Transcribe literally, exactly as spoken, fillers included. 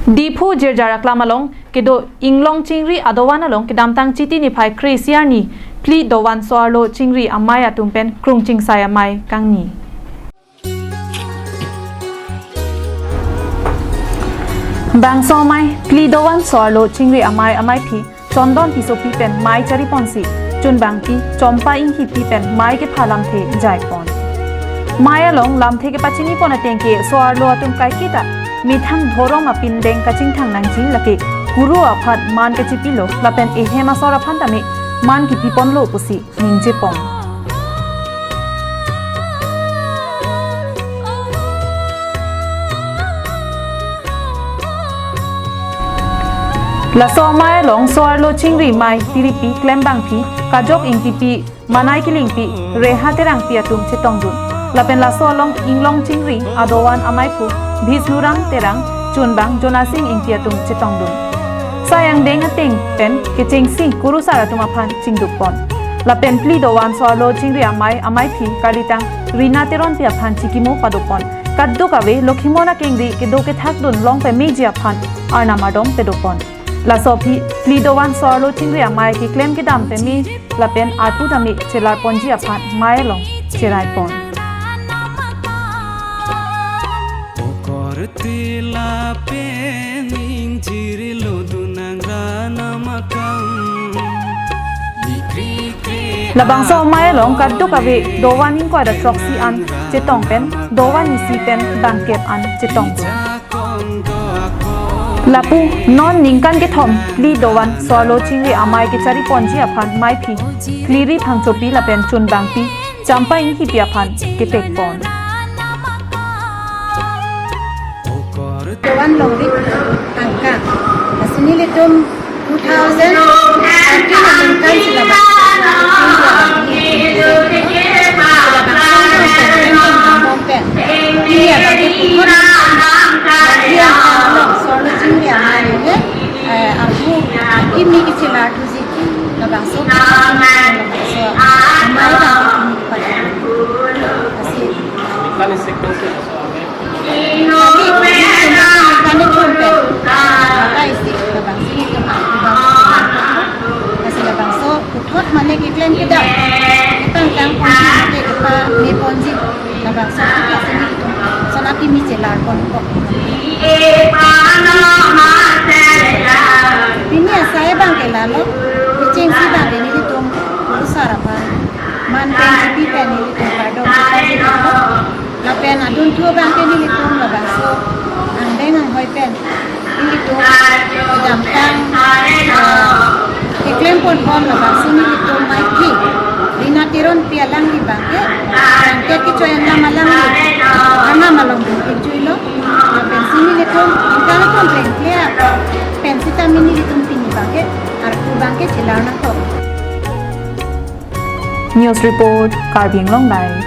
Diphu Jirjar Aklam along kedo Inglong Chingri adovan along kedamtang Chiti niphai kre-isi arni phli dovan so-arlo chingri amei atum pen krung chingsai amei kangni. Bangso amei phli dovan so-arlo chingri amei ameiphi Chondon Tissopi pen mei chariponsi, chunbangpi Chompa Inghipi pen mei kepha lamthe jaipon. Mei along lamthe kepachinipon ateng ke so-arlo atum kaiketa methang dhorom apindeng kachingthang nangji, lake kuru aphan man kachipilo lapen ehem asor aphan tame man kipiponlo pusi ningjepon. Laso amei along so-arlo chingri mei tiripi klembangpi Kajok Ingtipi, Manai Kilingpi, Reha Terangpi atum chetongdun. Lapen laso along Inglong Chingri adovan ameiphu Bhisnuram Terang, chunbang Jonasing Ingti atum chetongdun. Sai angdeng ateng pen kechengsi kurusar atum aphan chingdukpon. Lapen phli dovan so-arlo chingri amei ameiphi kalitang Rina Teronpi aphan chikimu padopon. Kadokave lokhimon akengri kedo kethakdun long pemeji aphan arnam ardom pedopon. Laso aphi phli dovan so-arlo chingri amei keklem kedam peme lapen arpu tame chelarponji aphan mei along cheraipon. Pokorte lapen ingjirlo dunang rana makam. Labangso amei along kadokave dovan ingkoi ra throksi an chetong pen dovan isi pen bangkep an chetongdun. Lapu non ningkan kethom phli dovan so-arlo chingri amei kechariponji aphan meiphi Kliri Phangchopi lapen chunbangpi Chompa Inghipi aphan ketekpon. Dovan longri angka. Lasi nelitum two thousand thirteen aningkan si labangso pen. Ini abang ke puhut. Lasi angka along so-arlo chingri amei ke, eh, arpu kimi kechelar thuji. Labangso, labangso amei abang ke kimi kepada. Lasi. Kani sequence. Kani, kani, kani thum pen. Maka isi, labangsi, kama, labangso. Lasi labangso, puthot mane keklem kedam. Ketang tang ponji, mate kepameponji. Labangso, lasi nelitum. Sona kimi chelarpon kok. Pini asai abang ke lalo. Kechengsi abang ke nelitum. Kurusar aphan. Man pen chipi pen nelitum. Kardom, kardom. Lapen adunthu abang ke nelitum labangso angdeng anghoi pen nelitum kedamtang, eh, keklem ponbom labangso nelitum meiphi Rina Teronpi alangli abang ke, bangke kechoi anam alangli, anam along bangke chuilo, lapensi nelitum ingkang atum plengkle pensi tame nelitum pini abang ke arpu abang ke chelar nangkok. News report, Karbi Anglong Live.